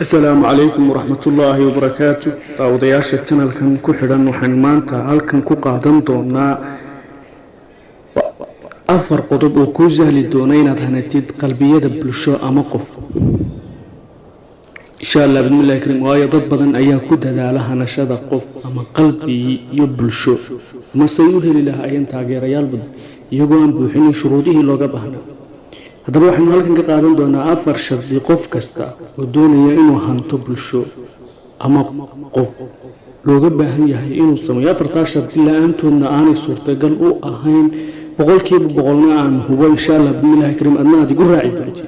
Asalaamu calaykum waraxmatullaahi wabarakaatu. Daawadayaasha channelkan ku xidhan, waxaan maanta halkan ku qaadan doonaa afar qodob oo kuu sahli doona inaad hanatid qalbiyada bulsho ama qof, insha Allah bismillahi kariim. Waayo, dad badan ayaa ku dadaala hanashada qof ama qalbi iyo bulsho, ama say u heli lahaayeen taageerayaal badan, iyagoo aan buuxinin shuruudihii looga baahnaa. Haddaba, waxaynu halkan ka qaadan doonaa afar shardi qof kasta oo doonaya inuu hanto bulsho ama qof looga baahan yahay inuu sameeyo. Afartaa shardi la-aantoodna aanay suurtagal u ahayn 100%na aan hubo, insha Allah bismillahi kariim, adna aad igu raaci doontid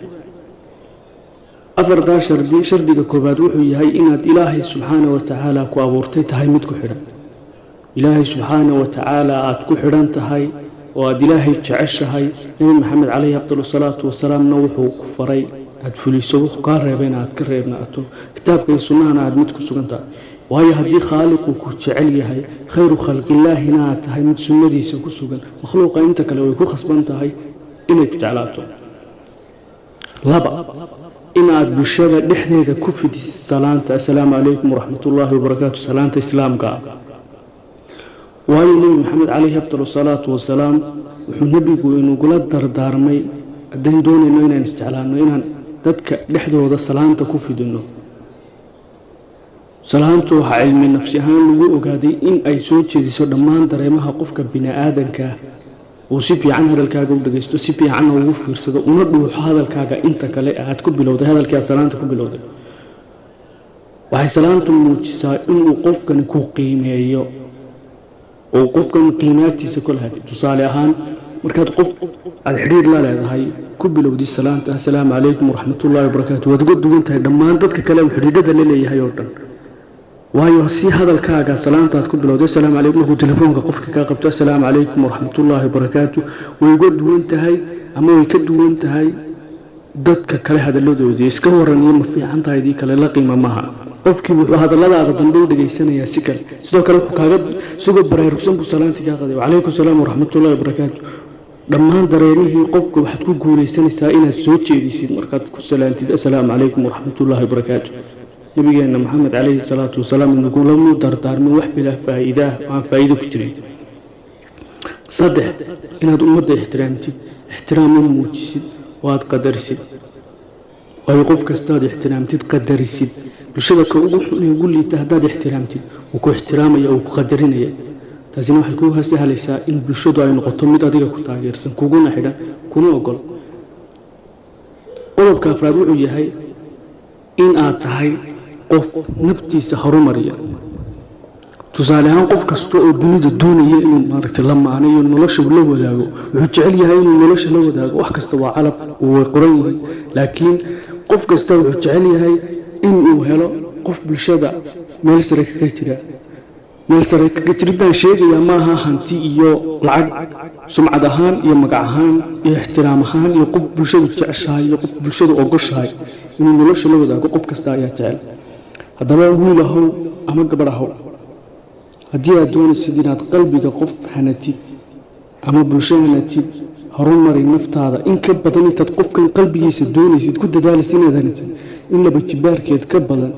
afartaa shardi. Shardiga koowaad wuxuu yahay inaad Ilaahay subxaana wa tacaala ku abuurtay tahay mid ku xidhan. Ilaahay subxaana wa tacaala aad ku xidhan tahay oo aad Ilaahay jeceshahay. Nebi Maxamed calayhi afdal salaatu wasalaamna wuxuu ku faray aad fuliso, wuxuu kaa reebayna aad ka reebnaato, kitaabka iyo sunnahana aad mid ku sugan tahay. Waayo, haddii Khaaliqu ku jecel yahay, khayru khalqillaahina aad tahay mid sunnadiisa ku sugan, makhluuqa inta kale way ku khasban tahay inay ku jeclaato. Laba, in aad bulshada dhexdeeda ku fidisid salaanta "Assalaamu calaykum waraxmatullaahi wabarakaatu", salaanta islaamka ah. Waayo, Nebi Maxamed calayhi afdal salaatu wasalaam wuxuu nebigu inugula dardaarmay, haddayn doonayno inaan isjeclaano, inaan dadka dhexdooda salaanta ku fidino. Salaantu waxaa cilmi nafsi ahaan lagu ogaaday in ay soo jeediso dhammaan dareemaha qofka bini-aadanka, uu si fiican hadalkaaga u dhagaysto, si fiicanna ugu fiirsado, una dhuuxo hadalkaaga inta kale aad ku bilowday, hadalkii aad salaanta ku bilowday. Waxay salaantu muujisaa inuu qofkani ku qiimeeyo oo qofkan qiimaagtiisa ku lahaatay. Tusaale ahaan, markaad qof aada xidhiir la leedahay ku bilowdi salaanta "Assalaamu calaykum waraxmatullaahi wabarakaatu", waad uga duwan tahay dhammaan dadka kale uu xidhiidhada la leeyahay oo dhan. Waayo, si hadalkaaga salaantaad ku bilowday, "Assalaamu calaykum", markuu telefoonka qofka kaa qabto, "Assalaamu calaykum waraxmatullaahi wabarakaatu", way uga duwan tahay ama way ka duwan tahay dadka kale hadalladoodii. Iska waran iyo ma fiican tahay dii kale la qiima maaha. Qofkii wuxuu hadalladaada dambe u dhegaysanayaa si kale. Sidoo kale, wuxuu kaaga isagoo baraarugsan buu salaantii kaa qaday, "Wacalaykum salaam waraxmatullaahi wabarakaatu". Dhammaan dareemihii qofka waxaad ku guulaysanaysaa inaad soo jeedisid markaad ku salaantid "Assalaamu calaykum waraxmatullaahi wabarakaatu". Nabigeena Maxamed calayhi salaatu wasalaam inagulamu dardaarmin wax bilaa faa'iidaah oo aan faa'iido ku jirin. Saddex, inaad ummadda ixtiraamtid, ixtiraam u muujisid oo aad qadarisid. Waayo, qof kastaad ixtiraamtid, qadarisid, bulshada ka ugu xun ee ugu liita haddaad ixtiraamtid, wuu ku ixtiraamaya, wuu ku qadarinaya. Taasina waxay kuu sahlaysaa in bulshadu ay noqoto mid adiga ku taageersan, kuguna xidhan, kuna ogol. Qodobka afraad wuxuu yahay in aad tahay qof naftiisa horumariya. Tusaale ahaan, qof kasta oo dunida doonaya inuu maaragtay la maanayo nolosha la wadaago, wuxuu jecel yahay inuu nolosha la wadaago. Wax kasta waa calaf, way qoran yihiin, laakiin qof kasta wuxuu jecel yahay inuu helo qof bulshada meel sare kaga jira. Meel sare kaga jiridaan sheegayaa maaha hanti iyo lacag, sumcad ahaan iyo magac ahaan iyo ixtiraam ahaan iyo qof bulshadu jeceshahay iyo qof bulshadu ogoshahay inuu nolosha la wadaago qof kasta ayaa jecel. Haddaba, wiil ahow ama gabadh ahow, haddii aad doonaysid inaad qalbiga qof hanatid ama bulsho hanatid, horumari naftaada. In ka badan intaad qofkan qalbigiisa doonaysid ku dadaalaysid inaad hanatid, in laba jibaarkeed ka badan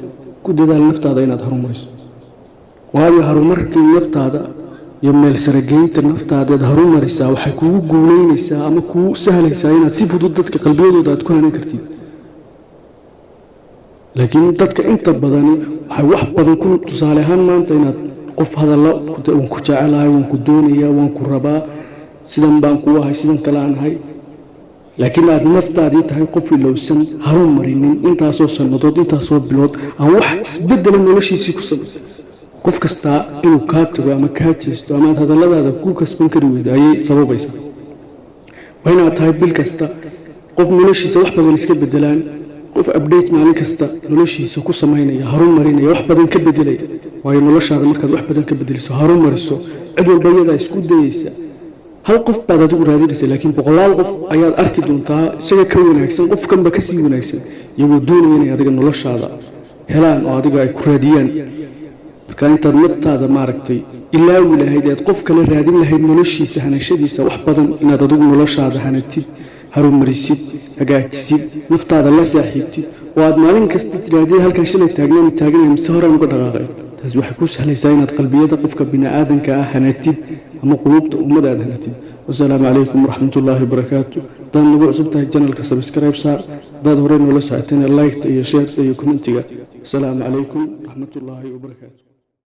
ku dadaal naftaada inaad horumariso. Waayo, horumarkii naftaada iyo meel sarageynta naftaadeed horumarisaa waxay kugu guuleynaysaa ama kuu sahlaysaa inaad si fudud dadka qalbiyadooda aad ku hanan kartid. Laakiin dadka inta badani waxay wax badan ku, tusaale ahaan, maanta inaad qof hadalla, "Waan ku jecelahay, waan ku doonayaa, waan ku rabaa, sidan baan kuu ahay, sidan kale aan ahay", laakiin aad naftaadii tahay qof ilowsan, harumarinin intaasoo sannadood, intaasoo bilood, aan wax isbedela noloshiisii ku samay, qof kastaa inuu kaa tago ama kaa jeesto ama aad hadalladaada ku kasban kari weydo ayay sababaysaa. Waa inaad tahay bil kasta qof noloshiisa wax badan iska bedelaan, qof update maalin kasta noloshiisa ku samaynaya, horumarinaya, wax badan ka bedelaya. Waayo, noloshaada markaad wax badan ka bedeliso, horumariso, cid walba iyadaa isku dayeysa. Hal qof baad adigu raadinaysa, laakiin boqolaal qof ayaad arki doontaa isaga ka wanaagsan, qofkanba kasii wanaagsan, iyagoo doonaya inay adiga noloshaada helaan oo adiga ay ku raadiyaan. Marka intaad naftaada maaragtay ilaawi lahayd eed qof kale raadin lahayd noloshiisa hanashadiisa, wax badan inaad adigu noloshaada hanatid, harumarisid, hagaajisid, naftaada la saaxiibtid. Oo aad maalin kasta tidhaahdid, "Halkan shalay taagnaa ma taaganaya mise horaan uga dhaqaaqay?" Taasi waxay ku sahlaysaa inaad qalbiyada qofka bini'aadanka ah hanatid ama quluubta ummadda aad hanatid. Wasalaamu calaykum waraxmatullaahi wabarakaatu. Haddaad nagu cusub tahay, channelka subscribe saar. Haddaad horey noola socotayna, liketa iyo shareta iyo commentiga. Wasalaamu calaykum waraxmatullaahi wabarakaatu.